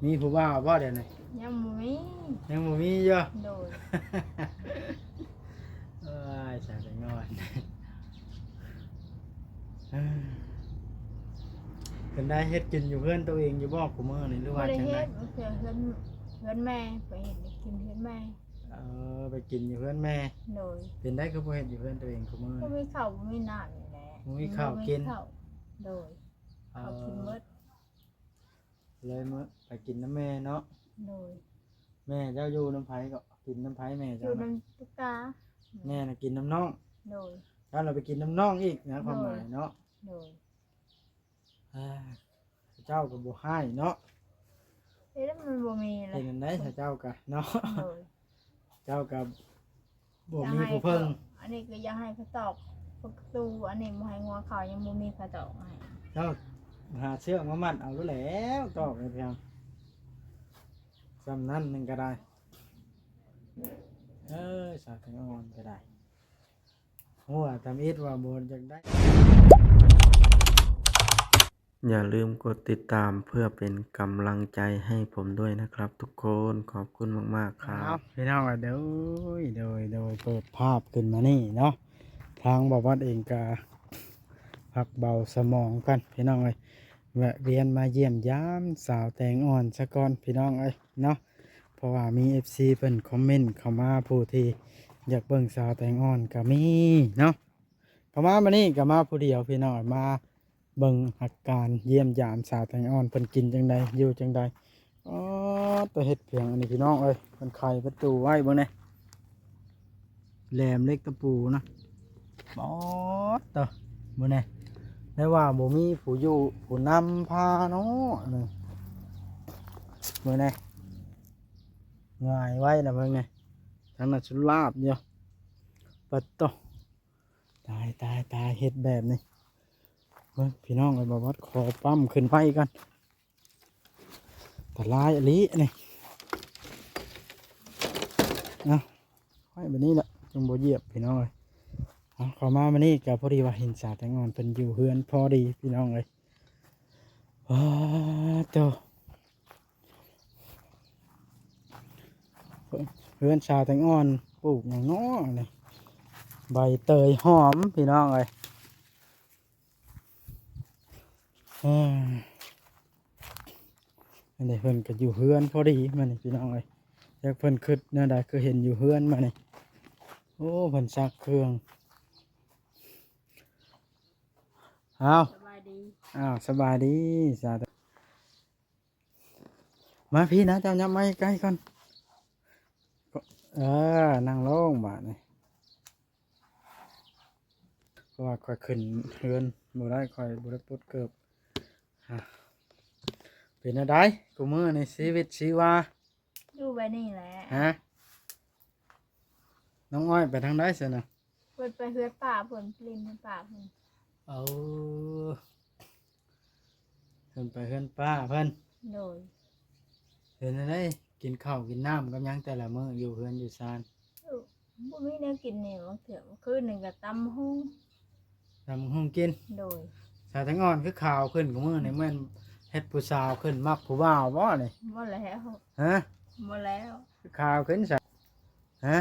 ມີຜູ້ບ່າວບໍ່ດຽວນີ້? ຍັງບໍ່ມີ. ຍັງບໍ່ມີຢູ່? ໂດຍ. ເອີຍ ສາວແຕງອ່ອນ ເປັນໃດ ເຮັດກິນຢູ່ເຮືອນໂຕເອງຢູ່ບໍ່ ຄູ່ມື້ນີ້ ຫຼືວ່າຈັ່ງໃດ? ບໍ່ໄດ້ເຮັດ ເຮືອນ ເຮືອນແມ່ ໄປເຮັດກິນເຮືອນແມ່. ເອີ ໄປກິນຢູ່ເຮືອນແມ່. ໂດຍ. ເປັນໃດຄືບໍ່ເຮັດຢູ່ເຮືອນໂຕເອງຄູ່ມື້ນີ້? ບໍ່ມີເຂົ້າ ບໍ່ມີນ້ຳນີ້ແຫຼະ. ບໍ່ມີເຂົ້າກິນ. ໂດຍ. ເອີ ເຂົ້າກິນໝົດ. ເລີຍເມືອໄປກິນນຳແມ່ເນາະ. ໂດຍ. ແມ່ເຈົ້າຢູ່ນຳໃຜເກາະ? ກິນນຳໃຜແມ່ເຈົ້າ? ຢູ່ນຳຕຸກຕາ. ແມ່ນະກິນນຳນ້ອງ. ໂດຍ. ເຈົ້າລະໄປກິນນຳນ້ອງອີກນະ ຄວາມໝາຍເນາະ. ໂດຍ. ເຈົ້າກໍບໍ່ຮ້າຍເນາະ. ເຮັດແລ້ວມັນບໍ່ມີແລ້ວ ເຮັດແນວໃດຊະເຈົ້າກະເນາະ. ໂດຍ. ເຈົ້າກໍບໍ່ມີຜູ້ເພິ່ງ. ອັນນີ້ກໍຢາກໃຫ້ເຂົາຕອກປະຕູ ອັນນີ້ບໍ່ໃຫ້ງົວເຂົ້າ ຍັງບໍ່ມີໃຜຕອກໃຫ້. ເຈົ້າຫາເຊືອກມາມັດເອົາໂລດແຫຼ້ວ ຕອກໃຫ້ພຽງສ່ຳນັ້ນໜຶ່ງກໍໄດ້. ເອີຍ ສາວແຕງອ່ອນກໍໄດ້. ຫົວທຳອິດວ່າບໍ່ຢາກໄດ້. ຢ່າลืมกดติดตามเพื่อเป็นกำลังใจให้ผมด้วยนะครับทุกคน ขอบคุณมากๆ ครับ พี่น้อง โดย โดย โดย เปิดภาพขึ้นมานี่เนาะ ทางบ่าววัดเองก็พักเบาสมองกัน พี่น้องเอ้ย แวะเวียนมาเยี่ยมยามสาวแตงอ่อนซะก่อน พี่น้องเอ้ยเนาะ เพราะว่ามีเอฟซีเพิ่นคอมเมนต์เข้ามา ผู้ที่อยากเบิ่งสาวแตงอ่อนก็มีเนาะ เข้ามามื้อนี้ก็มาผู้เดียวพี่น้อง มาเบิ่งอาการเยี่ยมยามสาวแตงอ่อน เพิ่นกินจั่งใด อยู่จั่งใด. อ๋อ ตะเฮ็ดเพียงอันนี้พี่น้องเอ้ย เพิ่นไขประตูไว้เบิ่งแหน่ แหลมเหล็กตะปูนะ ป๊อดเตาะ เบิ่งแหน่ ได้ว่าบ่มีผู้อยู่ผู้นำพาเนาะ นี่ เบิ่งแหน่ หงายไว้นะเบิ่งแหน่ ทางนั้นสุดลาบอยู่ ปัดโตะ ตาย ตาย ตาย เฮ็ดแบบนี้ เบิ่งพี่น้องเอ้ย บ่าววัดขอปั๊มขึ้นไปก่อน อันตรายอีหลีนี่ เอาไว้แบบนี้แหละ จั่งบ่เหยียบพี่น้องเอ้ย เอาเข้ามามื้อนี้ก็พอดีว่าเห็นสาวแตงอ่อนเพิ่นอยู่เฮือนพอดีพี่น้องเอ้ย ว้าโต เฮือนสาวแตงอ่อนปลูกหยังน้อนี่ ใบเตยหอมพี่น้องเอ้ย เอ้อ อันนี้เพิ่นก็อยู่เฮือนพอดีมานี่พี่น้องเอ้ย จักเพิ่นคิดแนวใดคือเห็นอยู่เฮือนมานี่ โอ้ เพิ่นซักเครื่อง อ้าว สบายดี อ้าว สบายดี สาธุ มาพี้นะ เจ้ายับมาใกล้ก่อน เออ นั่งลงบาดนี้ เพราะว่าข้อยขึ้นเฮือนบ่ได้ ข้อยบ่ได้ปลดเกิบ ฮะ เป็นแนวใด กูมื้อนี้ชีวิตชีวา อยู่แบบนี้แหละ ฮะ น้องอ้อยไปทางใดซั่นน่ะ เพิ่นไปเฮือนป้าเพิ่น ไปเล่นเฮือนป้าเพิ่น เออ เพิ่นไปเฮือนป้าเพิ่น โดย เป็นจั่งใด กินข้าวกินน้ำกับหยังแต่ละมื้ออยู่เฮือนอยู่ซาน บ่มีแนวกินนี่ บางเทื่อ คืนหนึ่งก็ตำบักหุ่ง ตำบักหุ่งกิน โดย สาวแตงอ่อนคือขาวขึ้นกว่ามื้อนี่ แม่นเฮ็ดผู้สาวขึ้น มักผู้บ่าวบ่นี่ บ่แล้ว ฮะ บ่แล้ว คือขาวขึ้นซะ ฮะ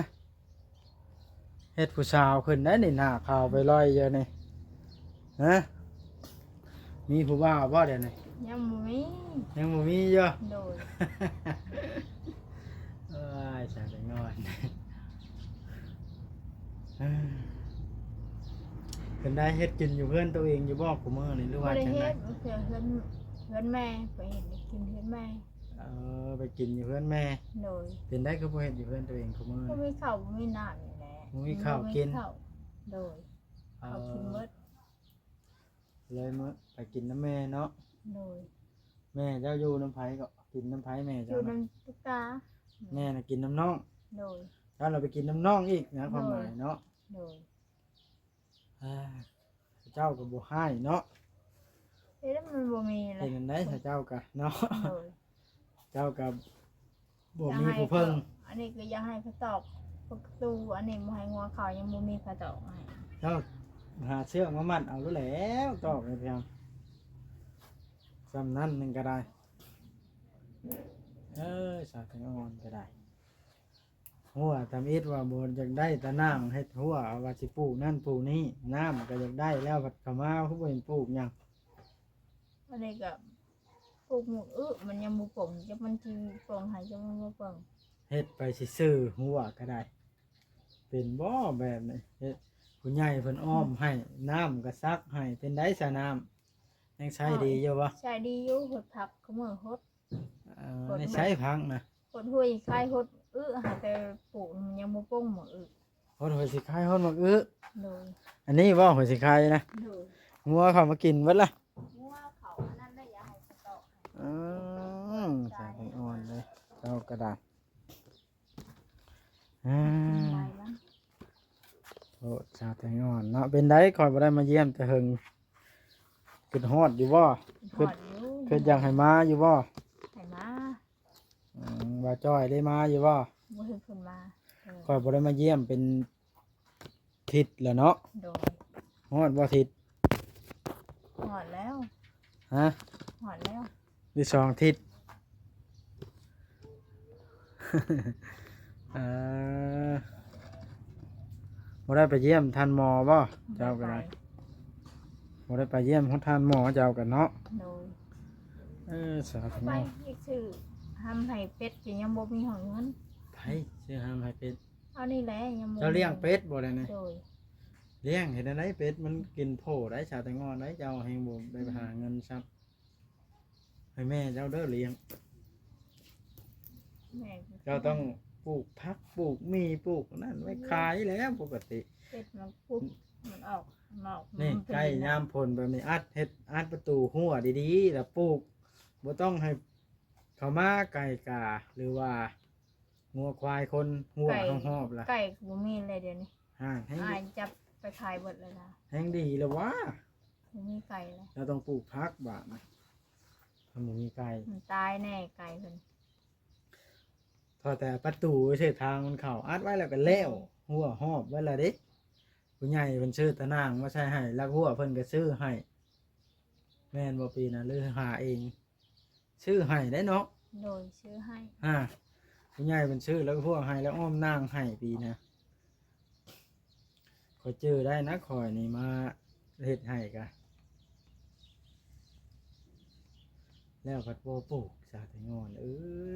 เฮ็ดผู้สาวขึ้นได้นี่ หน้าขาวไปลอยอยู่นี่ ฮะ มีผู้บ่าวบ่เดี๋ยวนี้ ยังบ่มี ยังบ่มีอยู่ โดย เอ้ย สาวแตงอ่อน เอ้อ เป็นได้เฮ็ดกินอยู่เฮือนตัวเองอยู่บ่ คุมื้อนี่ หรือว่า บ่ได้ จั่งใด เฮ็ด เฮือน เฮือนแม่ ไปเฮ็ดกินเฮือนแม่ เออ ไปกินอยู่เฮือนแม่ โดย เป็นได้คือบ่เฮ็ดอยู่เฮือนตัวเองคุมื้อ บ่มีข้าวบ่มีน้ำนี่แหละ บ่มีข้าวกิน บ่มีข้าว โดย เออ ข้าวกินหมด เลยมื้อไปกินนำแม่เนาะ โดย แม่เจ้าอยู่นำไผก็ กินนำไผแม่ อยู่ เจ้า นำตุ๊กตา แม่น่ะกินนำน้อง โดย เจ้าน่ะไปกินนำน้องอีกนะ โดย ความหมายเนาะ โดย อ่า เจ้าก็บ่ฮ้ายเนาะ เฮ็ดแล้วมันบ่มีแหละ เป็นจั่งใด๋ซะเจ้าก็เนาะ โดย เจ้าก็บ่มีผู้เพิ่ง อันนี้ก็อยากให้เขาตอกประตู อันนี้บ่ให้งัวเข้า ยังบ่มีเขาตอกให้ เจ้าหาเชือกมามัดเอาโลดแหล้ว ตอกให้เพียง ส่ำนั้นหนึ่งก็ได้ ເອີຍ ສາວແຕງອ່ອນກໍໄດ້ ຮົ້ວທຳອິດວ່າບໍ່ຢາກໄດ້ຕານ້ຳເຮັດຮົ້ວ ວ່າຊິປູກນັ້ນປູກນີ້ ນ້ຳກໍຢາກໄດ້ແລ້ວ ພັດເຂົ້າມາຄືບໍ່ເຫັນປູກຫຍັງ. ອັນນີ້ກໍປູກໝາກອຶ ມັນຍັງບໍ່ປົ່ງ ຈັກມັນຊິປົ່ງໃຫ້ ຈັກມັນບໍ່ປົ່ງ. ເຮັດໄປຊື່ໆ ຮົ້ວກໍໄດ້ ເປັນບໍ່ແບບນີ້? ເຮັດ ຜູ້ໃຫຍ່ເພິ່ນອ້ອມໃຫ້ ນ້ຳກໍສັກໃຫ້ ເປັນໃດຊະນ້ຳ ຍັງໃຊ້ດີຢູ່ບໍ່? ໃຊ້ດີຢູ່ ຫົດຜັກ ຄຸມື້ຫົດ. ເອີ ໃຊ້ຜັກນະ ຫົດຫ້ວຍຊິຄາຍ ຫົດອຶ ຫາແຕ່ປູກມັນຍັງບໍ່ປົ່ງໝາກອຶ. ຫົດຫ້ວຍຊິຄາຍ ຫົດໝາກອຶ. ໂດຍ ອັນນີ້ບໍ່ ຫ້ວຍຊິຄາຍນະ? ໂດຍ ງົວເຂົ້າມາກິນເບິດລະ ງົວເຂົ້າອັນນັ້ນໄດ້ ຢ່າໃຫ້ສະຕອກ. ອືມ ສາວແຕງອ່ອນເດ້ ເຈົ້າກໍໄດ້. ອືມ ໂອ້ ສາວແຕງອ່ອນເນາະ ເປັນໃດ ຂ້ອຍບໍ່ໄດ້ມາຢ້ຽມແຕ່ເຫິງ ຄິດຮອດຢູ່ບໍ່? ຄິດຮອດຢູ່ ຄິດຢາກໃຫ້ມາຢູ່ບໍ່? ໃຫ້ມາ. ອືມ ບ່າວຈ້ອຍໄດ້ມາຢູ່ບໍ່? ບໍ່ເຫັນເພິ່ນມາ. ເອີ ຂ້ອຍບໍ່ໄດ້ມາຢ້ຽມເປັນທິດແລ້ວເນາະ. ໂດຍ ຮອດບໍ່ທິດ? ຮອດແລ້ວ. ຮະ? ຮອດແລ້ວ ມີສອງທິດ. ເອີ ບໍ່ໄດ້ໄປຢ້ຽມທ່ານໝໍບໍ່? ເຈົ້າກໍໄດ້ ບໍ່ໄດ້ໄປຢ້ຽມຮອດທ່ານໝໍເຈົ້າກັນເນາະ. ໂດຍ ເອີ ສາທຸ ໄປຊື້ຫຳໃຫ້ເປັດ ກໍຍັງບໍ່ມີຫອດເງິນ. ໃຜຊື້ຫຳໃຫ້ເປັດ? ເອົານີ້ແຫຼະ ຍັງບໍ່ ເຈົ້າລ້ຽງເປັດບໍ່ໄດ້ນີ້? ໂດຍ ລ້ຽງເຮັດແນວໃດ ເປັດມັນກິນໂພໄດ້ ສາວແຕງອ່ອນໄດ໋ ເຈົ້າແຮງບໍ່ໄດ້ໄປຫາເງິນຊ້ຳ. ໃຫ້ແມ່ເຈົ້າເດີລ້ຽງ. ແມ່ ເຈົ້າຕ້ອງປູກຜັກ ປູກໝີ່ ປູກນັ້ນໄວ້ຂາຍແລ້ວປົກກະຕິ. ເຮັດມັນປຸບ ມັນອອກນອກ ນີ້ ມັນເປັນ ໃກ້ຍາມຝົນແບບນີ້ ອັດ ເຮັດ ອັດປະຕູຮົ້ວດີໆ ແລ້ວປູກ ບໍ່ຕ້ອງໃຫ້ເຂົ້າມາໄກ່ກາ ຫຼືວ່າງົວຄວາຍຄົນ ຮົ້ວເຮົາຮອບລະ ໄກ່ກໍບໍ່ມີແລ້ວດຽວນີ້. ຫາ ແຮງດີ ອ້າຍຈັບໄປຂາຍເບິດແລ້ວນະ ແຮງດີແລ້ວຫວາ. ບໍ່ມີໄກ່ແລ້ວ ລາວຕ້ອງປູກຜັກບາດນະ ຄັນບໍ່ມີໄກ່ ມັນຕາຍແນ່ໄກ່ເພິ່ນ. ພໍແຕ່ປະຕູເສດທາງມັນເຂົ້າ ອັດໄວ້ແລ້ວກໍແລ້ວ ຮົ້ວຮອບໄວ້ລະເດ້. ຜູ້ໃຫຍ່ເພິ່ນຊື້ຕາໜ່າງມາໃສ່ໃຫ້ ລັກຮົ້ວເພິ່ນກໍຊື້ໃຫ້ ແມ່ນບໍ່ປີນະ ຫຼືຫາເອງ? ຊື້ໃຫ້ໄດ້ເນາະ. ໂດຍ ຊື້ໃຫ້. ອາ ຜູ້ໃຫຍ່ເພິ່ນຊື້ ແລ້ວພວກໃຫ້ ແລ້ວອ້ອມນາງໃຫ້ປີນະ. ຂ້ອຍຈື່ໄດ້ນະ ຂ້ອຍນີ້ມາເຮັດໃຫ້ກະ ແລ້ວພັດບໍ່ປູກ ສາວແຕງອ່ອນເອີ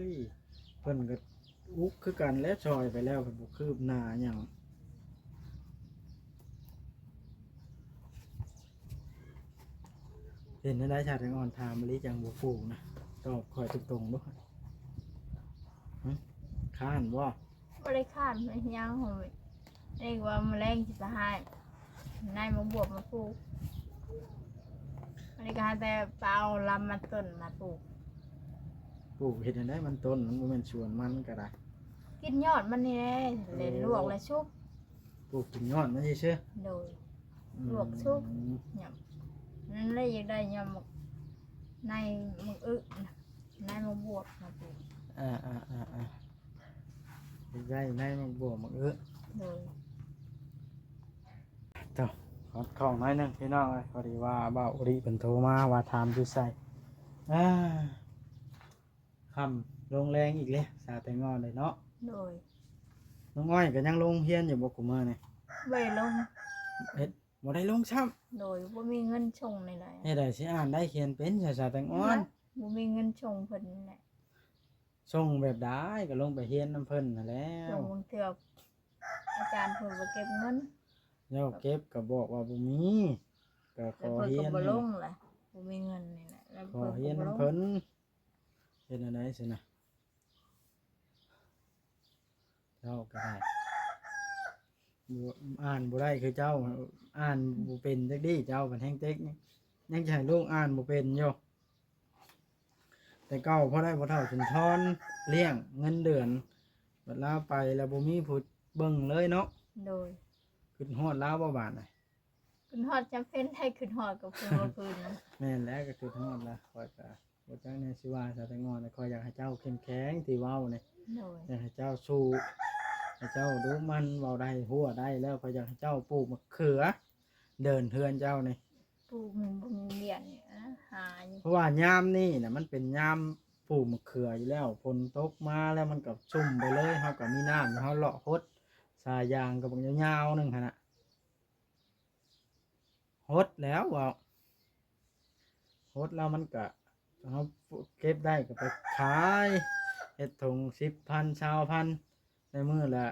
ຍ. ເພິ່ນກໍອຸກຄືກັນແຫຼະ ຊ່ອຍໄປແລ້ວກໍບໍ່ຄືບໜ້າຫຍັງ. ເປັນຈັ່ງໃດ ສາວແຕງອ່ອນ ຖາມມະລິຈັ່ງບໍ່ຟູນະ? ຕອບຂ້ອຍຕົງໆ ດູ. ຫຶ? ຄ້ານບໍ່? ບໍ່ໄດ້ຄ້ານ ເຮັດຫຍັງ. ເອງວ່າມະແລງຊິໄປຫານາຍມາບວບມາປູກ. ອັນນີ້ກໍຫາແຕ່ໄປເອົາລຳມັນຕົ້ນມາປູກ. ປູກເຮັດຈັ່ງໃດມັນຕົ້ນ? ມັນບໍ່ແມ່ນສວນມັນກໍໄດ້. ກິນຍອດມັນນີ້ແຫຼະ ແລ້ວລວກແລ້ວຊຸບ. ປູກກິນຍອດມັນຊື່ໆ. ໂດຍ. ອືມ ລວກຊຸບ ຫຍັບ. ນັ້ນແຫຼະ ຢາກໄດ້ຍອດໝາກ ໃນໝາກອຶນະ ໃນໝາກບວບນະ. ອ່າໆໆໆ ຢາກໄດ້ໃນໝາກບວບໝາກອຶ. ໂດຍ. ເຈົ້າ ຂັດຂ້ອງໜ້ອຍໜຶ່ງພີ່ນ້ອງເອີຍ ພໍດີວ່າບ່າວອຸລິເພິ່ນໂທມາວ່າຖາມຢູ່ໃສ. ອ່າ ຄ່ຳລົງແລງອີກແລ້ວ ສາວແຕງອ່ອນເອີຍເນາະ. ໂດຍ. ນ້ອງອ້ອຍກໍຍັງລົງຮຽນຢູ່ບໍ່ ຄູ່ມື້ນີ້? ບໍ່ໄດ້ລົງ. ເຮັດ ບໍ່ໄດ້ລົງຊ້ຳ. ໂດຍ. ບໍ່ມີເງິນສົ່ງນີ້ແຫຼະ. ເຮັດໃດຊິອ່ານໄດ້ຂຽນເປັນ ສາວແຕງອ່ອນ? ບໍ່ມີເງິນສົ່ງເພິ່ນນີ້ແຫຼະ. ສົ່ງແບບໃດ? ກໍລົງໄປຮຽນນຳເພິ່ນຫັ້ນແຫຼ້ວ. ສົ່ງບາງເທື່ອອາຈານເພິ່ນບໍ່ເກັບເງິນ. ແລ້ວເກັບກໍບອກວ່າບໍ່ມີ ກໍຂໍຮຽນ. ແລ້ວເພິ່ນກໍບໍ່ລົງແຫຼະ ບໍ່ມີເງິນນີ້ແຫຼະ. ແລ້ວເພິ່ນກໍບໍ່ລົງ. ຂໍຮຽນນຳເພິ່ນ. ເຮັດແນວໃດຊັ້ນນະ? ເຈົ້າກໍໄດ້ ບໍ່ ອ່ານບໍ່ໄດ້ຄືເຈົ້າ ອ່ານບໍ່ເປັນຈັກດີ້ ເຈົ້າພັດແຮງເຕັກ ຍັງຈະໃຫ້ລູກອ່ານບໍ່ເປັນຢູ່. ແຕ່ເກົ່າພໍໄດ້ພໍ່ເຖົ້າສຸນທອນລ້ຽງເງິນເດືອນ ບັດລາວໄປແລ້ວບໍ່ມີຜູ້ເບິ່ງເລີຍເນາະ. ໂດຍ. ຄິດຮອດລາວບໍ່ບາດນີ້? ຄິດຮອດ ຈຳເປັນໄດ້ຄິດຮອດກັບຄົນບໍ່ຄືນນະ. ແມ່ນແຫຼະ ກໍຄິດຮອດລະ ຂ້ອຍກໍ ບໍ່ຈັກແນວຊິວ່າ ສາວແຕງອ່ອນ ແຕ່ຂ້ອຍຢາກໃຫ້ເຈົ້າເຂັ້ມແຂງທີ່ເວົ້ານີ້. ໂດຍ. ຢາກໃຫ້ເຈົ້າສູ້ ໃຫ້ເຈົ້າດຸໝັ່ນ ເວົ້າໄດ້ ຮົ້ວໄດ້ແລ້ວ ຂ້ອຍຢາກໃຫ້ເຈົ້າປູກມະເຂືອເດີ່ນເຮືອນເຈົ້ານີ້. ປູກມັນບໍ່ມີວຽກນີ້ ຫາຢູ່. ເພາະວ່າຍາມນີ້ນະ ມັນເປັນຍາມ ປູກໝາກເຂືອຢູ່ແລ້ວ ຝົນຕົກມາແລ້ວມັນກໍຊຸ່ມໄປເລີຍ ເຮົາກໍມີນ້ຳ ເຮົາເລາະຫົດສາຍຢາງກໍບັກຍາວໆໜຶ່ງຫັ້ນນະ ຫົດແລ້ວເວົ້າ ຫົດແລ້ວມັນກະ ເຮົາເກັບໄດ້ກໍໄປຂາຍ ເຮັດຖົງສິບພັນ ຊາວພັນ ໄດ້ມື້ລະ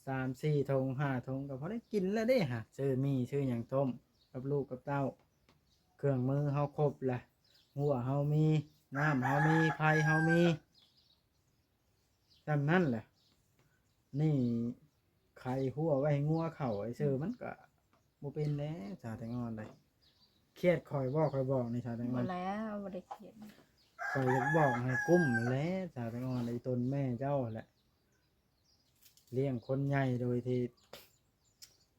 ສາມສີ່ຖົງ ຫ້າຖົງ ກໍພໍໄດ້ກິນແລ້ວເດ້ຫະ ຊື້ໝີ່ຊື້ຫຍັງຕົ້ມກັບລູກກັບເຕົ້າ ເຄື່ອງມືເຮົາຄົບລະ ຮົ້ວເຮົາມີ ນ້ຳເຮົາມີ ໄຟເຮົາມີ ສ່ຳນັ້ນແຫຼະ ນີ້ໄຂຮົ້ວໄວ້ໃຫ້ງົວເຂົ້າໄວ້ຊື່ ມັນກະບໍ່ເປັນແລ້ວ ສາວແຕງອ່ອນເດ້ ຄຽດຂ້ອຍບໍ່ ຂ້ອຍບອກນີ້ ສາວແຕງອ່ອນ ບໍ່ແລ້ວ ບໍ່ໄດ້ຄຽດ ຂ້ອຍຢາກບອກໃຫ້ກຸ້ມແຫຼະ ສາວແຕງອ່ອນ ອີ່ຕົນແມ່ເຈົ້າຫັ້ນແຫຼະ ລ້ຽງຄົນໃຫຍ່ໂດຍທີ່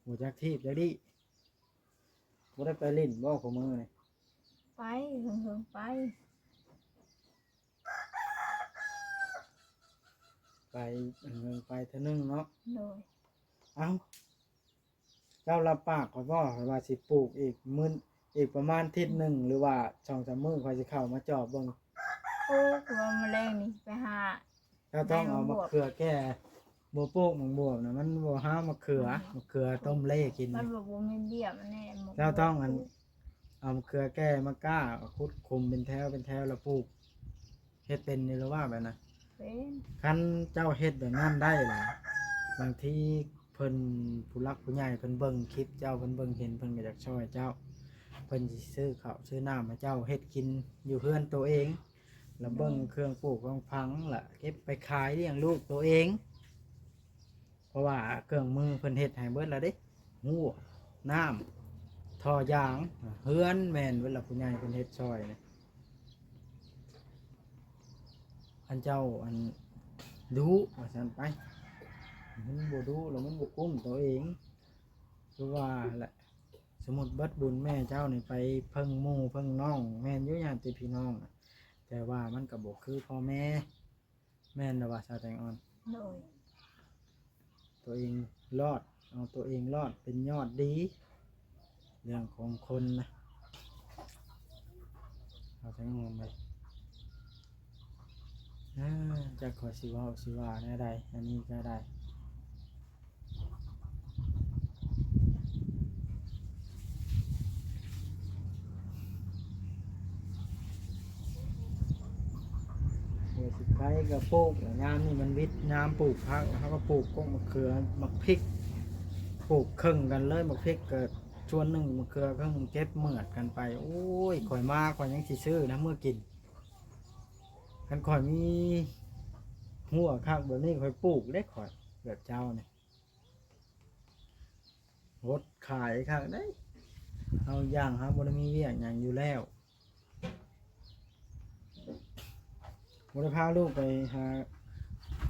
ບໍ່ຈັກທີບຈັກດີ້ ບໍ່ໄດ້ໄປຫຼິ້ນບໍ່ຄູ່ມື້ນີ້? ໄປ ເຫິງໆໄປ ໄປ ເອີ ໄປເທື່ອໜຶ່ງເນາະ ໂດຍ ເອົ້າ ເຈົ້າຮັບປາກຂ້ອຍບໍ່ ຂ້ອຍວ່າຊິປູກອີກມື້ ອີກປະມານທິດໜຶ່ງ ຫຼືວ່າສອງສາມມື້ ຂ້ອຍຊິເຂົ້າມາຈອບເບິ່ງ ປູກ ວ່າມື້ແລງນີ້ໄປຫາ ເຈົ້າຕ້ອງເອົາໝາກເຂືອແກ່ ບໍ່ປູກໝາກບວບນະ ມັນບໍ່ຫາໝາກເຂືອ ໝາກເຂືອຕົ້ມເລກິນ ມັນບໍ່ ບໍ່ມີເບ້ຍມັນແນ່ ເຈົ້າຕ້ອງອັນ ເອົາມະເຂືອແກ່ມາກ້າ ຂຸດຂຸມເປັນແຖວເປັນແຖວແລ້ວປູກ ເຮັດເປັນຢູ່ແລ້ວວ່າແບບນັ້ນ ເປັນ ຄັນເຈົ້າເຮັດແບບນັ້ນໄດ້ລະ ບາງທີເພິ່ນ ຜູ້ຫຼັກຜູ້ໃຫຍ່ເພິ່ນເບິ່ງຄລິບເຈົ້າ ເພິ່ນເບິ່ງເຫັນ ເພິ່ນກໍຢາກຊ່ອຍເຈົ້າ ເພິ່ນຊິຊື້ເຂົ້າຊື້ນ້ຳໃຫ້ເຈົ້າເຮັດກິນຢູ່ເຮືອນໂຕເອງ ລະເບິ່ງເຄື່ອງປູກຂອງຝັງ ລະເກັບໄປຂາຍລ້ຽງລູກໂຕເອງ. ເພາະວ່າເຄື່ອງມືເພິ່ນເຮັດໃຫ້ເບິດລະເດ້ ຮົ້ວ ນ້ຳ ທໍ່ຢາງ ເຮືອນແມ່ນເບິດລະ ຜູ້ໃຫຍ່ເພິ່ນເຮັດຊ່ອຍນະ ອັນເຈົ້າອັນດຸວ່າຊັ້ນໄປ ມັນບໍ່ດຸລະມັນບໍ່ກຸ້ມໂຕເອງ ຄືວ່າແຫຼະ ສົມມຸດເບິດບຸນແມ່ເຈົ້ານີ້ໄປເພິ່ງໝູ່ເພິ່ງນ້ອງ ແມ່ນຢູ່ຍາດຕິພີ່ນ້ອງ ແຕ່ວ່າມັນກໍບໍ່ຄືພໍ່ແມ່ ແມ່ນແລ້ວວ່າສາວແຕງອ່ອນ ໂດຍ ຕົວເອງລອດ ເອົາຕົວເອງລອດເປັນຍອດດີ ເລື່ອງຂອງຄົນນະ ສາວແຕງອ່ອນເອີຍ ເອີ ຈັກຂ້ອຍຊິເວົ້າຊິວ່າແນວໃດ ອັນນີ້ກໍໄດ້ ເອີ ຊິໄປກໍປູກ ຍາມນີ້ມັນວິດຍາມປູກຜັກ ເຮົາກໍປູກກົກມະເຂືອ ໝາກພິກ ປູກເຄິ່ງກັນເລີຍ ໝາກພິກກໍສ່ວນໜຶ່ງ ມະເຂືອເຄິ່ງ ເກັບເໝືອດກັນໄປ ໂອ້ຍ ຂ້ອຍມາ ຂ້ອຍຍັງຊິຊື້ນຳເມືອກິນ ຄັນຂ້ອຍມີຮົ້ວຄັກແບບນີ້ ຂ້ອຍປູກເດ້ຂ້ອຍ ແບບເຈົ້ານີ້ ຫົດຂາຍຄັກເດ້ ເຮົາຢ່າງເຮົາບໍ່ໄດ້ມີວຽກຫຍັງຢູ່ແລ້ວ ບໍ່ໄດ້ພາລູກໄປຫາ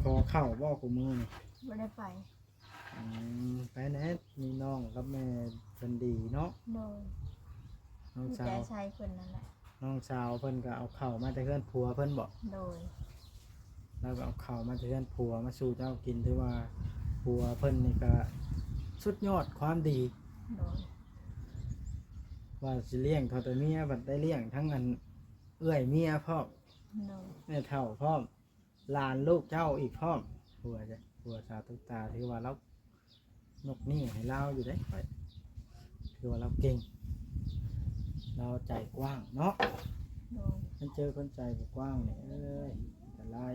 ຂໍເຂົ້າບໍ່ຄູ່ມື້ນີ້? ບໍ່ໄດ້ໄປ ອືມ ໄປແດ່ ມີນ້ອງກັບແມ່ເພິ່ນດີເນາະ ໂດຍ ນ້ອງສາວ ມີແຕ່ໃຊ້ເພິ່ນນັ້ນແຫຼະ ນ້ອງສາວເພິ່ນກໍເອົາເຂົ້າມາແຕ່ເຮືອນຜົວເພິ່ນບໍ? ໂດຍ ລາວກໍເອົາເຂົ້າມາແຕ່ເຮືອນຜົວມາສູ່ເຈົ້າກິນ ຖືວ່າຜົວເພິ່ນນີ້ກໍສຸດຍອດຄວາມດີ ໂດຍ ວ່າຊິລ້ຽງເຂົາແຕ່ເມຍ ບັດໄດ້ລ້ຽງທັງອັນເອື້ອຍເມຍພ້ອມ ໂດຍ ແມ່ເຖົ້າພ້ອມ ຫຼານລູກເຈົ້າອີກພ້ອມ ຜົວ ຜົວສາວຕຸກຕາ ຖືວ່າລາວ ຍົກນິ້ວໃຫ້ລາວຢູ່ເດ້ຂ້ອຍ ຖືວ່າລາວເກັ່ງ ລາວໃຈກວ້າງເນາະ ໂດຍ ຄັນເຈີຄົນໃຈບໍ່ກວ້າງນີ້ ເອີຍ ອັນຕະລາຍ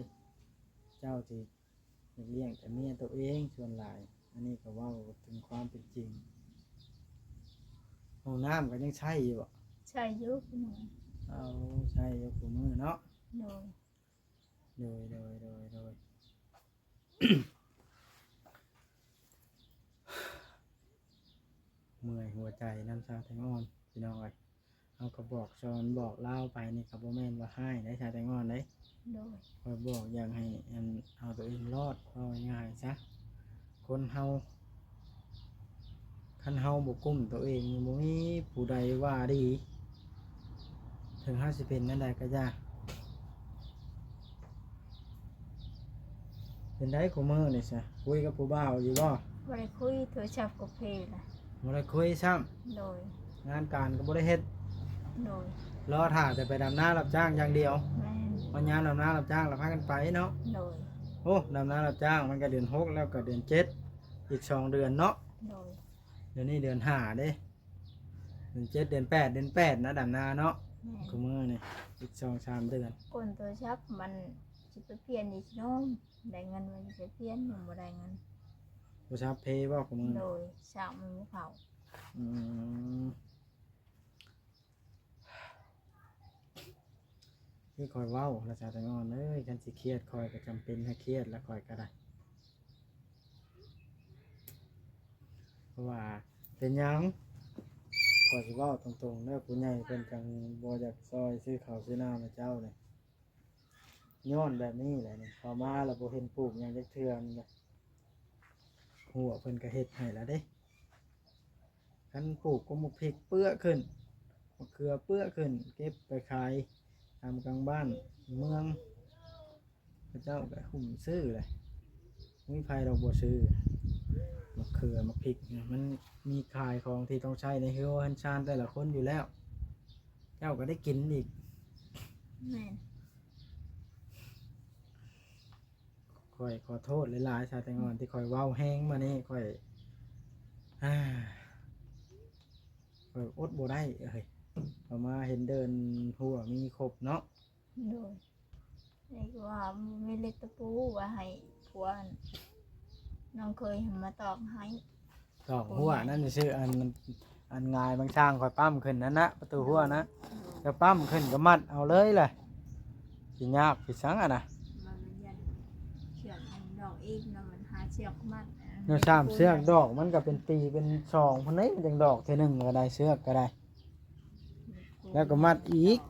ເຈົ້າຊິຢາກລ້ຽງແຕ່ເມຍໂຕເອງສ່ວນຫຼາຍ ອັນນີ້ກໍເວົ້າເຖິງຄວາມເປັນຈິງ ຫ້ອງນ້ຳກໍຍັງໃຊ້ຢູ່ບໍ່? ໃຊ້ຢູ່ ເອົາ ໃຊ້ຢູ່ຄູ່ມື້ເນາະ ໂດຍ ໂດຍ ໂດຍ ໂດຍ ໂດຍ ເມື່ອຍຫົວໃຈນຳສາວແຕງອ່ອນພີ່ນ້ອງເອີຍ ເຮົາກໍບອກສອນບອກລາວໄປນີ້ກໍບໍ່ແມ່ນວ່າຮ້າຍໃດສາວແຕງອ່ອນເດ້ ໂດຍ ຂ້ອຍບອກຢາກໃຫ້ອັນເອົາຕົວເອງລອດ ເວົ້າງ່າຍໆຊະ ຄົນເຮົາ ຄັນເຮົາບໍ່ກຸ້ມຕົວເອງ ບໍ່ມີຜູ້ໃດວ່າດີ ເຖິງເຮົາຊິເປັນແນວໃດກໍຢ່າ ເປັນໃດຄູ່ມື້ນີ້ຊະ ຄຸຍກັບຜູ້ບ່າວຢູ່ບໍ່? ບໍ່ໄດ້ຄຸຍ ໂທລະສັບກໍເພລະ ບໍ່ໄດ້ຄຸຍຊ້ຳ ໂດຍ ງານການກໍບໍ່ໄດ້ເຮັດ ໂດຍ ລໍຖ້າແຕ່ໄປດຳນາຮັບຈ້າງຢ່າງດຽວ ແມ່ນ ມາຍາມດຳນາຮັບຈ້າງລະພາກັນໄປເນາະ. ໂດຍ. ໂອ້ ດຳນາຮັບຈ້າງມັນກະເດືອນຫົກແລ້ວກະເດືອນເຈັດ ອີກສອງເດືອນເນາະ. ໂດຍ. ດຽວນີ້ເດືອນຫ້າເດ້ ເດືອນເຈັດ ເດືອນແປດ ເດືອນແປດນະ ດຳນາເນາະ. ແມ່ນ. ຄູ່ມື້ນີ້ອີກສອງສາມເດືອນ. ກົນໂທລະສັບມັນຊິໄປປ່ຽນອີກເນາະ ໄດ້ເງິນມັນຊິໄປປ່ຽນ ຍັງບໍ່ໄດ້ເງິນ. ໂທລະສັບເພບໍ່ຄູ່ມື້? ໂດຍ. ສາກມັນບໍ່ເຂົ້າ. ອືມ. ຄືຂ້ອຍເວົ້າລະ ສາວແຕງອ່ອນເອີຍ ຄັນຊິຄຽດຂ້ອຍກະຈຳເປັນໃຫ້ຄຽດລະ ຂ້ອຍກະໄດ້ ເພາະວ່າເປັນຫຍັງ ຂ້ອຍຊິເວົ້າຕົງໆເດີ ຜູ້ໃຫຍ່ເພິ່ນຈັ່ງບໍ່ຢາກຊ່ອຍຊື້ເຂົ້າຊື້ນ້ຳໃຫ້ເຈົ້ານີ້ ຍ້ອນແບບນີ້ແຫຼະນີ້ ເຂົ້າມາລະບໍ່ເຫັນປູກຫຍັງຈັກເທື່ອນີ້ນະ ຮົ້ວເພິ່ນກະເຮັດໃຫ້ລະເດ້. ຄັນປູກກໍໝາກພິກເປື້ອຂຶ້ນ ໝາກເຂືອເປື້ອຂຶ້ນ ເກັບໄປຂາຍຕາມກາງບ້ານເມືອງ ເຂົາເຈົ້າກໍຫຸ້ມຊື້ແຫຼະ ບໍ່ມີໃຜດອກບໍ່ຊື້ ໝາກເຂືອໝາກພິກນະ ມັນມີຂາຍຂອງທີ່ຕ້ອງໃຊ້ໃນເຮືອນເຮືອນຊານແຕ່ລະຄົນຢູ່ແລ້ວ ເຈົ້າກໍໄດ້ກິນອີກ. ແມ່ນ. ຂ້ອຍຂໍໂທດຫຼາຍໆ ສາວແຕງອ່ອນ ທີ່ຂ້ອຍເວົ້າແຮງມານີ້ ຂ້ອຍ ອາ ຂ້ອຍອົດບໍ່ໄດ້ເອີຍ ເຂົ້າມາເຫັນເດີ່ນຫົວມີຄົບເນາະ. ໂດຍ. ນີ້ຄືວ່າມີເຫຼັກຕະປູວ່າໃຫ້ຜົວນ້ອງເຂີຍຫັ້ນມາຕອກໃຫ້. ຕອກຫົວນັ້ນຊື່ ອັນ ອັນຫງາຍບາງຊ່າງຂ້ອຍປ້ຳຂຶ້ນນັ້ນນະ ປະຕູຫົວນະ ໂດຍ ຈະປ້ຳຂຶ້ນກໍມັດເອົາເລີຍແຫຼະ ຊິຍາກຊິສັງຫັ້ນນະ. ມັນຍັງເຊືອກອັນດອກອີກນະ ມັນຫາເຊືອກມັດ ແນວສາມເຊືອກດອກມັນກໍເປັນປີເປັນສອງພຸ້ນເດ້ ມັນຈັ່ງດອກເທື່ອໜຶ່ງກໍໄດ້ ເຊືອກກໍໄດ້ ແລ້ວກໍມັດອີກ.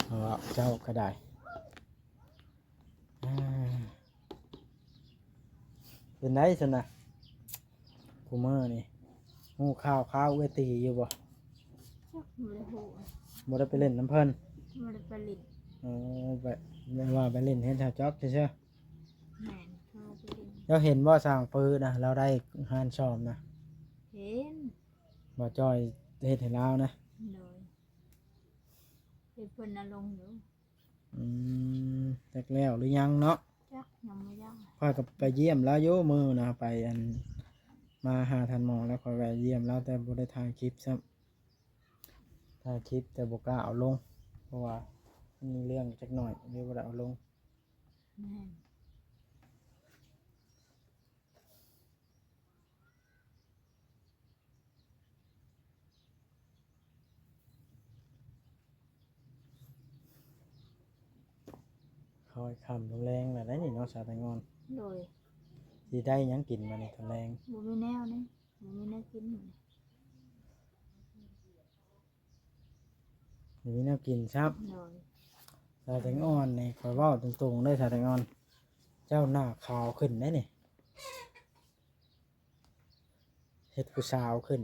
ເວົ້າເຈົ້າກໍໄດ້ ເປັນໃດຊັ້ນນະ ຄູ່ມື້ນີ້ ຮູ້ຂ່າວຄາວເອື້ອຍຕີຢູ່ບໍ່? ຈັກ ບໍ່ໄດ້ຮູ້ ບໍ່ໄດ້ໄປຫຼິ້ນນຳເພິ່ນ? ບໍ່ໄດ້ໄປຫຼິ້ນ. ອໍ ໄປ ແມ່ນວ່າໄປຫຼິ້ນເຮັດແຖວຈອບຊື່ໆ. ແມ່ນ ເຂົາໄປຫຼິ້ນ. ເຈົ້າເຫັນບໍ່ຊ່າງປືນະ ລາວໄດ້ຮ້ານສ້ອມນະ? ເຫັນ ບໍ່ຈ່ອຍເຮັດໃຫ້ລາວນະ? ໂດຍ. ເຮັດເພິ່ນນະລົງຢູ່. ອືມ ຈັກແລ້ວຫຼືຍັງເນາະ? ຈັກ ຍັງບໍ່ຢາກ. ຂ້ອຍກໍໄປຢ້ຽມລາວຢູ່ມື້ນະ ໄປອັນ ມາຫາທ່ານໝໍ ແລ້ວຂ້ອຍແວ່ຢ້ຽມລາວ ແຕ່ບໍ່ໄດ້ຖ່າຍຄລິບຊ້ຳ ຖ່າຍຄລິບແຕ່ບໍ່ກ້າເອົາລົງ ເພາະວ່າມັນມີເລື່ອງຈັກໜ້ອຍ ເລີຍບໍ່ໄດ້ເອົາລົງ. ແມ່ນ. ຄ່ອຍຄ່ຳລົງແລງແລ້ວໄດ໋ນີ້ເນາະ ສາວແຕງອ່ອນ. ໂດຍ. ຊິໄດ້ຫຍັງກິນບາດນີ້ຕອນແລງ? ບໍ່ມີແນວນີ້ ບໍ່ມີແນວກິນ. ບໍ່ມີແນວກິນຊ້ຳ. ໂດຍ. ສາວແຕງອ່ອນນີ້ ຂ້ອຍເວົ້າຕົງໆເດີ ສາວແຕງອ່ອນ ເຈົ້າໜ້າຂາວຂຶ້ນໄດ໋ນີ້ ເຮັດຜູ້ສາວຂຶ້ນ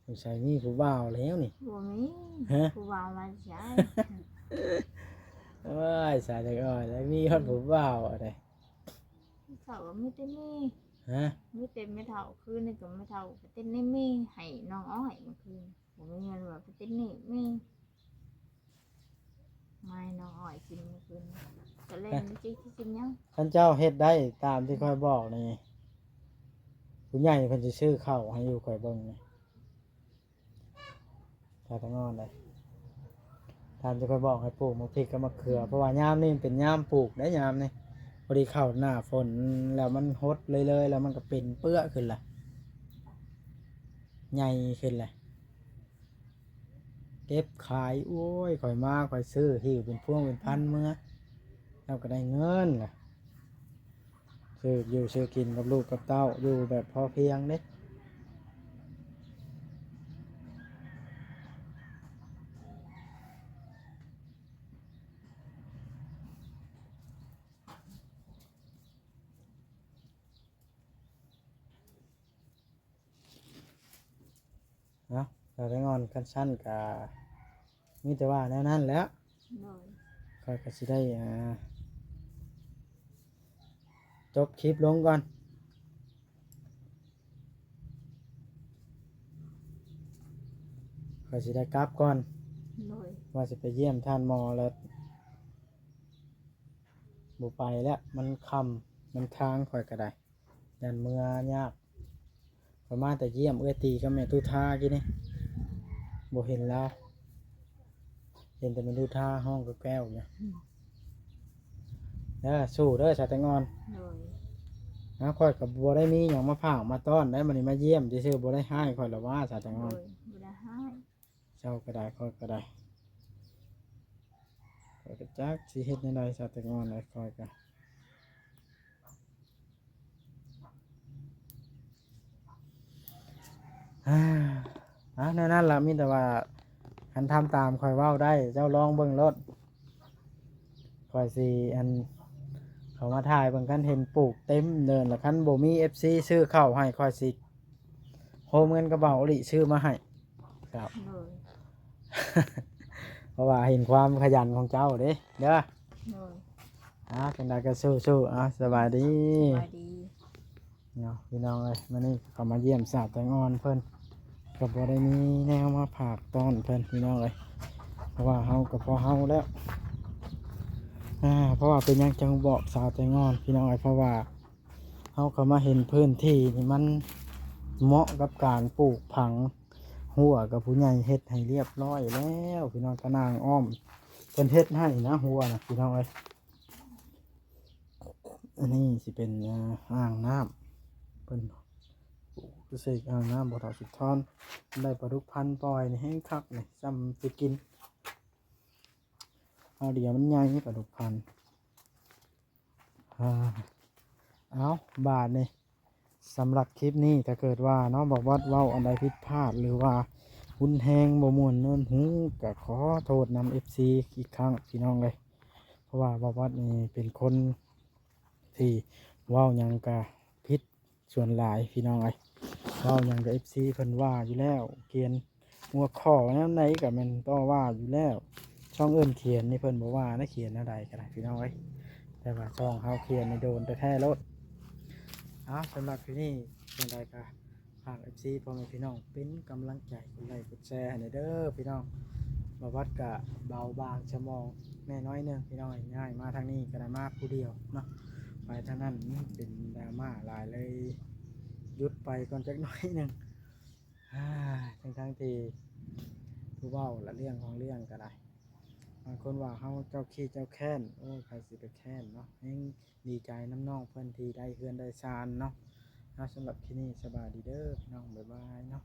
ສົງໄສມີຜູ້ບ່າວແລ້ວນີ້. ບໍ່ມີ. ຮະ? ຜູ້ບ່າວມາໃສ? ໂອ້ຍ ສາວແຕງອ່ອນ ແລ້ວມີຮອດຜູ້ບ່າວໄດ໋. ເຂົາກໍມີແຕ່ແມ່. ຮະ? ມີແຕ່ແມ່ເຖົ້າ ຄືນນີ້ກໍແມ່ເຖົ້າໄປເຕັ້ນໃນແມ່ໃຫ້ນ້ອງອ້ອຍມື້ຄືນ. ບໍ່ມີເງິນວ່າໄປເຕັ້ນໃນແມ່ ມາໃຫ້ນ້ອງອ້ອຍກິນມື້ຄືນ. ກໍເລີຍບໍ່ຈັກຊິກິນຫຍັງ. ຄັນເຈົ້າເຮັດໄດ້ຕາມທີ່ຂ້ອຍບອກນີ້ ຜູ້ໃຫຍ່ເພິ່ນຊິຊື້ເຂົ້າໃຫ້ຢູ່ ຂ້ອຍເບິ່ງນີ້. ຖ້າແຕ່ງອນເດ້ ຕາມທີ່ຂ້ອຍບອກໃຫ້ປູກໝາກພິກກັບໝາກເຂືອ ເພາະວ່າຍາມນີ້ມັນເປັນຍາມປູກເດ້ ຍາມນີ້ ພໍດີເຂົ້າໜ້າຝົນແລ້ວມັນຫົດເລີຍໆ ແລ້ວມັນກໍເປັນເປື້ອຂຶ້ນລະ ໃຫຍ່ຂຶ້ນລະ ເກັບຂາຍ. ໂອ້ຍ ຂ້ອຍມາ ຂ້ອຍຊື້ ຫິ້ວເປັນພວງເປັນພັນເມືອ ແລ້ວກໍໄດ້ເງິນລະ. ຊື້ຢູ່ຊື້ກິນກັບລູກກັບເຕົ້າ ຢູ່ແບບພໍພຽງເດ້. ເນາະ ສາວແຕງອ່ອນ ຄັນຊັ້ນກະມີແຕ່ວ່າແນວນັ້ນແຫຼະ. ໂດຍ. ຂ້ອຍກະຊິໄດ້ ອ່າ ຈົບຄລິບລົງກ່ອນ ຂ້ອຍຊິໄດ້ກັບກ່ອນ. ໂດຍ ວ່າຊິໄປຢ້ຽມທ່ານໝໍແລ້ວ ບໍ່ໄປແລ້ວ ມັນຄ່ຳ ນຳທາງຂ້ອຍກໍໄດ້ ຢ້ານເມືອຍາກ. ຂ້ອຍມາແຕ່ຢ້ຽມເອື້ອຍຕີກັບແມ່ຕຸທາກີ້ນີ້ ບໍ່ເຫັນລາວ ເຫັນແຕ່ແມ່ຕຸທາຮ້ອງແກ້ວໆຢູ່. ເດີ ສູ້ເດີສາວແຕງອ່ອນ. ໂດຍ ເອົາ ຂ້ອຍກໍບໍ່ໄດ້ມີຫຍັງມາຝາກມາຕ້ອນໄດ໋ ມື້ນີ້ມາຢ້ຽມຊື່ໆ ບໍ່ໄດ້ຮ້າຍຂ້ອຍລະວ່າສາວແຕງອ່ອນ. ໂດຍ ບໍ່ໄດ້ຮ້າຍ. ເຈົ້າກໍໄດ້ ຂ້ອຍກໍໄດ້ ຂ້ອຍກໍຈັກຊິເຮັດແນວໃດສາວແຕງອ່ອນເອີຍ ຂ້ອຍກໍ ອາ ແນວນັ້ນລະ ມີແຕ່ວ່າຄັນທຳຕາມຂ້ອຍເວົ້າໄດ້ ເຈົ້າລອງເບິ່ງໂລດ ຂ້ອຍຊິ ອັນ ເຂົ້າມາຖ່າຍເບິ່ງ ຄັນເຫັນປູກເຕັມເດີນລະ ຄັນບໍ່ມີເອັຟຊີຊື້ເຂົ້າໃຫ້ ຂ້ອຍຊິໂຮມເງິນກັບເບົາອີ່ຫຼີຊື້ມາໃຫ້. ເຈົ້າ ໂດຍ ເພາະວ່າເຫັນຄວາມຂະຫຍັນຂອງເຈົ້າເດ້ ເດີ. ໂດຍ ອາ ຈັ່ງໃດກໍສູ້ໆ ອາ ສະບາຍດີ ສະບາຍດີ. ເນາະ ພີ່ນ້ອງເອີຍ ມື້ນີ້ເຂົ້າມາຢ້ຽມສາວແຕງອ່ອນເພິ່ນ ກໍບໍ່ໄດ້ມີແນວມາຝາກຕ້ອນເພິ່ນ ພີ່ນ້ອງເອີຍ ເພາະວ່າເຮົາກໍພໍເຮົາແລ້ວ ອາ ເພາະວ່າເປັນຫຍັງຈັ່ງບອກສາວແຕງອ່ອນ ພີ່ນ້ອງເອີຍ ເພາະວ່າ ເຮົາກໍມາເຫັນພື້ນທີ່ນີ້ ມັນເໝາະກັບການປູກຝັງຮົ້ວ ກັບຜູ້ໃຫຍ່ເຮັດໃຫ້ລຽບຮ້ອຍແລ້ວ ພີ່ນ້ອງ. ຕາໜ່າງອ້ອມເພິ່ນເຮັດໃຫ້ນະ ຮົ້ວນະ ພີ່ນ້ອງເອີຍ. ອັນນີ້ຊິເປັນ ອ່າ ອ່າງນ້ຳ ເພິ່ນປູກໃສ່ອ່າງນ້ຳ ບໍ່ເທົ່າສຸດທອນ ໄດ້ປາດຸກພັນປ່ອຍນີ້ແຮງຄັກນີ້ ຊ່ຳຊິກິນ ເອົາດຽວມັນໃຫຍ່ປາດຸກພັນ. ອາ ເອົາ ບາດນີ້ ສຳລັບຄລິບນີ້ ຖ້າເກີດວ່າເນາະ ບ່າວບອດເວົ້າອັນໃດຜິດພາດ ຫຼືວ່າຮຸນແຮງ ບໍ່ມ່ວນນວນຫູ ກໍຂໍໂທດນຳເອັຟຊີອີກຄັ້ງ ພີ່ນ້ອງເອີຍ. ເພາະວ່າບ່າວບອດນີ້ເປັນຄົນທີ່ເວົ້າຫຍັງກະຜິດ ສ່ວນຫຼາຍພີ່ນ້ອງເອີຍ ເວົ້າຫຍັງກໍເອັຟຊີເພິ່ນວ່າຢູ່ແລ້ວ ຂຽນຫົວຂໍ້ແນວໃດກໍແມ່ນຕໍ່ວ່າຢູ່ແລ້ວ. ຊ່ອງອື່ນຂຽນນີ້ເພິ່ນບໍ່ວ່ານະ ຂຽນແນວໃດກໍໄດ້ພີ່ນ້ອງເອີຍ ແຕ່ວ່າຊ່ອງເຮົາຂຽນນີ້ໂດນແທ້ໆໂລດ. ເອົາ ສຳລັບທີ່ນີ້ຈັ່ງໃດກໍຝາກເອັຟຊີພໍ່ແມ່ພີ່ນ້ອງເປັນກຳລັງໃຈ ກົດໄລກົດແຊໃຫ້ແດ່ເດີພີ່ນ້ອງ. ບ່າວບອດກະເບົາບາງສະໝອງແດ່ໜ້ອຍໜຶ່ງພີ່ນ້ອງເອີຍ ຍ້າຍມາທາງນີ້ກໍໄດ້ມາຜູ້ດຽວເນາະ ໄປທາງນັ້ນເປັນດຣາມ່າຫຼາຍ ເລີຍຢຸດໄປກ່ອນຈັກໜ້ອຍໜຶ່ງ. ທັງໆທີ່ຜູ້ເວົ້າລະເລື່ອງຂອງເລື່ອງກໍໄດ້ ບາງຄົນວ່າເຮົາເຈົ້າຂີ້ເຈົ້າແຄ້ນ ໂອ້ຍ ໃຜຊິໄປແຄ້ນເນາະ ແຮງດີໃຈນຳນ້ອງເພິ່ນທີ່ໄດ້ເຮືອນໄດ້ຊານເນາະ. ເອົາ ສຳລັບຄລິບນີ້ສະບາຍດີເດີພີ່ນ້ອງ ບາຍບາຍເນາະ.